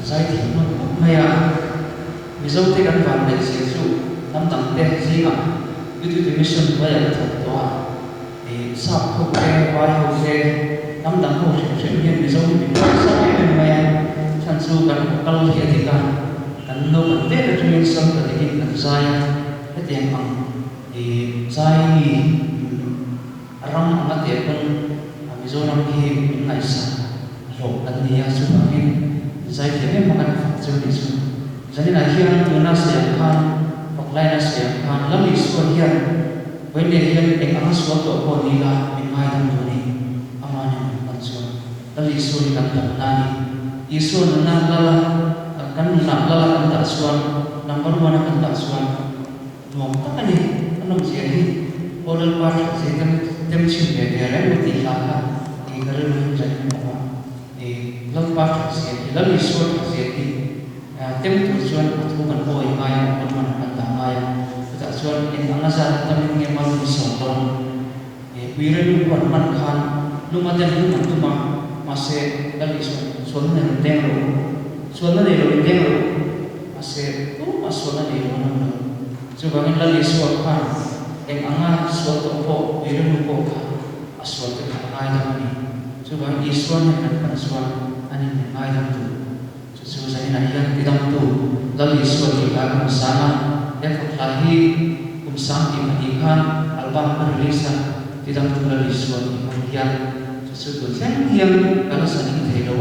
Zaithiam hlawm khawp mai a, Mizote kan vanneih zia chu hnam dangte zingah Youth Mission hnuaiah ka thawk tawh a, ih sap ho te, vai ho te, hnam dang ho hrim hrim hian Mizo hi min ngaihsak em em mai a, chhan chu kan kal hi a dik a, kan naupan tet atangin sal ka dikin kan zai a, hetiang ang ih zai mi ram anga teh pawn Mizoram hi min ngaihsak hlawh kan ni a, chuvangin zaithiam em a kan fak chu a nih chu. Zaninah hian tuna sawi ang khan, fak laina sawi ang khan Lal Isua hian Vawiinleh hian eng anga sual tawh pawh ni ila min ngaidam duh a ni. Ama nen kan pan chuan Lal Isua hi kan damna a ni. Isua nuna Lala kan nunah Lala kan dah chuan number one a kan dah chuan Nuam tak a ni, a nawmzia hi Aw Lalpa that zia tem tem chhin ve ve reng maw tih hla kha ih ka rilru hi zaih em awm a, ih Lalpa that zia hi, Lal Isua that zia hi tem tur chuan a thu kan awi ngai a, kan man kan dah ngai a, chutah chuan eng anga zat tamin nge mal min sawm dawn? Ih Uirenu huan hman khan luma den hlum an tum a, mahse Lal Isua sualna nei lo deng rawh u, sualna nei lo in deng rawh u. Mahse, tumah sualna nei lo an awm lo. Chuvangin Lal Isua khan eng anga sual tawh pawh Uirenu pawh kha a sual te kha a ngaidam a ni. Chuvangin Isua hnen kan pan chuan a ni min ngaidam duh. Chu chu zaninah hian tidamtu Lal Isua tih hla ka hmu sang a, he fak hla hi kum sang tih pahnih khan album ka release a, tidamtu Lal Isua tih hmang hian chu chu tun thleng hian ka la sa ning thei lo.